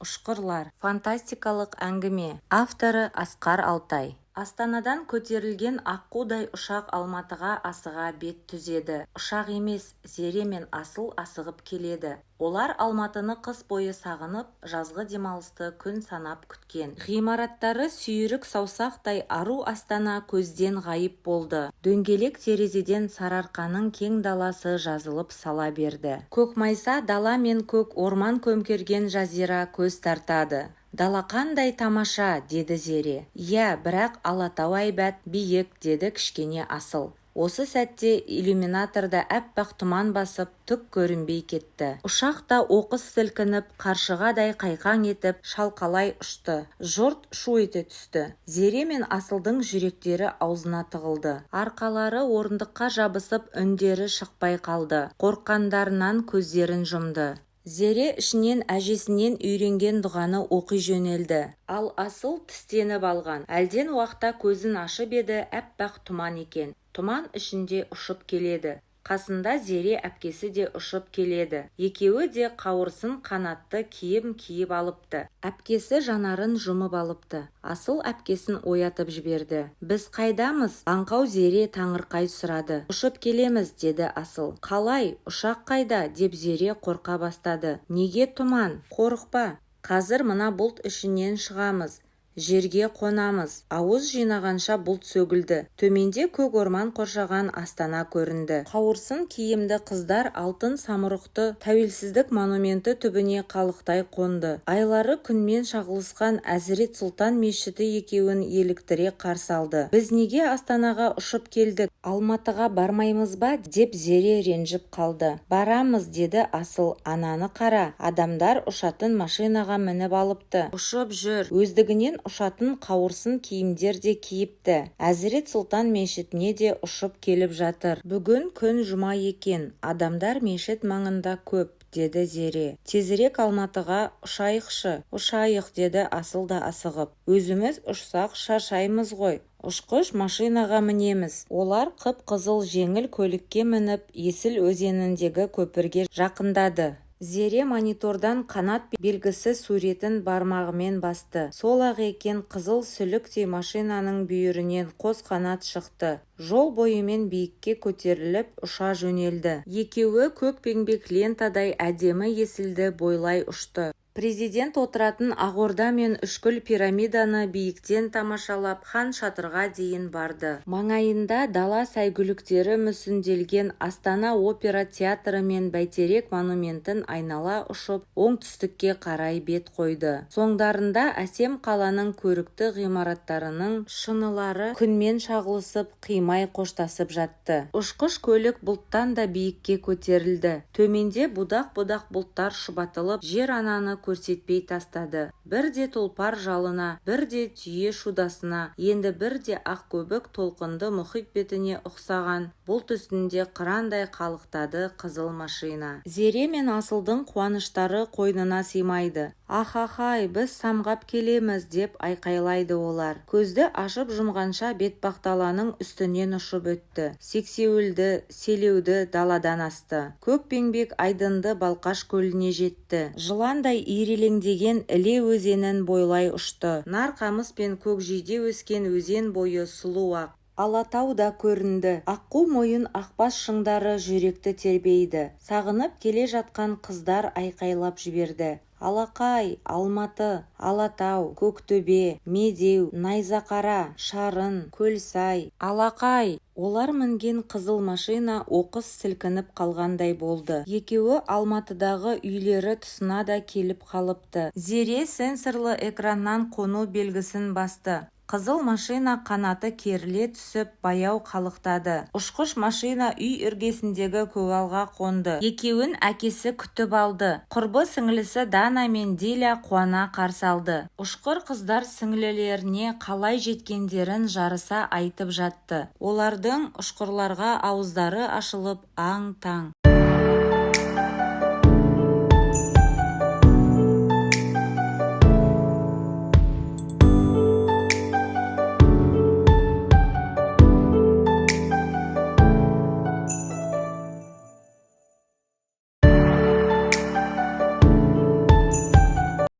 Ұшқырлар. Фантастикалық әңгіме. Авторы Асқар Алтай. Астанадан көтерілген аққудай ұшақ Алматыға асыға бет түзеді. Ұшақ емес, Зере мен Асыл асығып келеді. Олар Алматыны қыс бойы сағынып, жазғы демалысты күн санап күткен. Ғимараттары сүйрік саусақтай ару Астана көзден ғайып болды. Дөңгелек терезеден Сарыарқаның кең даласы жазылып сала берді. Көкмайса дала мен көк орман көмкерген жазира көз тартады. «Дала қандай тамаша!» – деді Зере. «Иә, бірақ Алатау әйбат, биік», – деді кішкене Асыл. Осы сәтте иллюминаторды аппақ тұман басып, түк көрінбей кетті. Ұшақ та оқыс сілкініп, қаршығадай қайқаң етіп, шалқалай ұшты. Жұрт шу ете түсті. Зере мен Асылдың жүректері аузына тығылды. Арқалары орындыққа жабысып, үндері шықпай қалды. Қорыққандарынан көздерін жұмды. Зере ішінен әжесінен үйренген дұғаны оқи жөнелді. Ал Асыл тістеніп алған. Әлден уақта көзін ашып еді, аппақ тұман екен. Тұман ішінде ұшып келеді. Қасында Зере әпкесі де ұшып келеді. Екеуі де қауырсын қанатты киім киіп алыпты. Әпкесі жанарын жұмып алыпты. Асыл әпкесін оятып жіберді. «Біз қайдамыз?» – аңқау Зере таңырқай сұрады. «Ұшып келеміз», – деді Асыл. «Қалай? Ұшақ қайда?» – деп Зере қорқа бастады. «Неге тұман? Қорықпа. Қазір мына бұлт ішінен шығамыз. Жерге қонамыз». Ауыз жинағанша бұлт сөгілді. Төменде көк орман қоршаған Астана көрінді. Қауырсын киімді қыздар алтын самұрықты Тәуелсіздік монументі түбіне қалықтай қонды. Айлары күнмен шағылысқан Әзірет Сұлтан мешіті екеуін еліктіре қарсы алды. «Біз неге Астанаға ұшып келдік? Алматыға бармаймыз ба?» – деп Зере ренжіп қалды. «Барамыз», – деді Асыл. «Ананы қара, адамдар ұшатын машинаға мініп алыпты. Ұшып жүр. Өздігінен ұшатын қауырсын киімдер де киіпті. Әзірет Сұлтан мешітіне де ұшып келіп жатыр. Бүгін күн жұма екен, адамдар мешіт маңында көп», – деді Зере. «Тезірек Алматыға ұшайықшы». «Ұшайық», – деді Асыл да асығып. «Өзіміз ұшсақ, шаршаймыз ғой. Ұшқыш машинаға мінеміз». Олар қып-қызыл жеңіл көлікке мініп, Есіл өзеніндегі көпірге жақындады. Зере монитордан қанат белгісі суретін бармағымен басты. Сол-ақ екен, қызыл сүліктей машинаның бүйірінен қос қанат шықты. Жол бойымен биікке көтеріліп, ұша жөнелді. Екеуі көкпеңбек лентадай әдемі Есілді бойлай ұшты. Президент отыратын Ақорда мен Үшкіл пирамиданы биіктен тамашалап, Хан Шатырға дейін барды. Маңайында дала сәйгүліктері мүсінделген Астана опера театры мен Бәйтерек монументін айнала ұшып, оңтүстікке қарай бет қойды. Соңдарында әсем қаланың көрікті ғимараттарының шынылары күнмен шағылысып, қимай қоштасып жатты. Ұшқыш көлік бұлттан да биікке көтерілді. Төменде будақ-будақ бұлттар шұбатылып, жер-ананы көрсетпей тастады. Бірде тұлпар жалына, бірде түйе шудасына, енді бірде ақ көбік толқынды мұхит бетіне ұқсаған бұлт үстінде қырандай қалықтады қызыл машина. Зере мен Асылдың қуаныштары қойнына сыймайды. «Ахахай, біз самғап келеміз!» – деп айқайлайды олар. Көзді ашып-жұмғанша Бетпақдаланың үстінен ұшып өтті. Сексеуілді, селеуді даладан асты. Көкпеңбек айдынды Балқаш көліне жетті. Жыландай ирелеңдеген Іле өзенін бойлай ұшты. Нар қамыс пен көкжиде өскен өзен бойы сұлу-ақ. Алатау да көрінді. Аққу мойын ақбас шыңдары жүректі тербейді. Сағынып келе жатқан қыздар айқайлап жіберді: «Алақай, Алматы! Алатау, Көктөбе, Медеу, Найзақара, Шарын, Көлсай! Алақай!» Олар мінген қызыл машина оқыс сілкініп қалғандай болды. Екеуі Алматыдағы үйлері тұсына да келіп қалыпты. Зере сенсорлы экраннан қону белгісін басты. Қызыл машина қанаты керіле түсіп, баяу қалықтады. Ұшқыш машина үй іргесіндегі көгалға қонды. Екеуін әкесі күтіп алды. Құрбы сіңлісі Дана мен Диля қуана қарсы алды. Ұшқыр қыздар сіңлілеріне қалай жеткендерін жарыса айтып жатты. Олардың ұшқырларға ауыздары ашылып, аң-таң.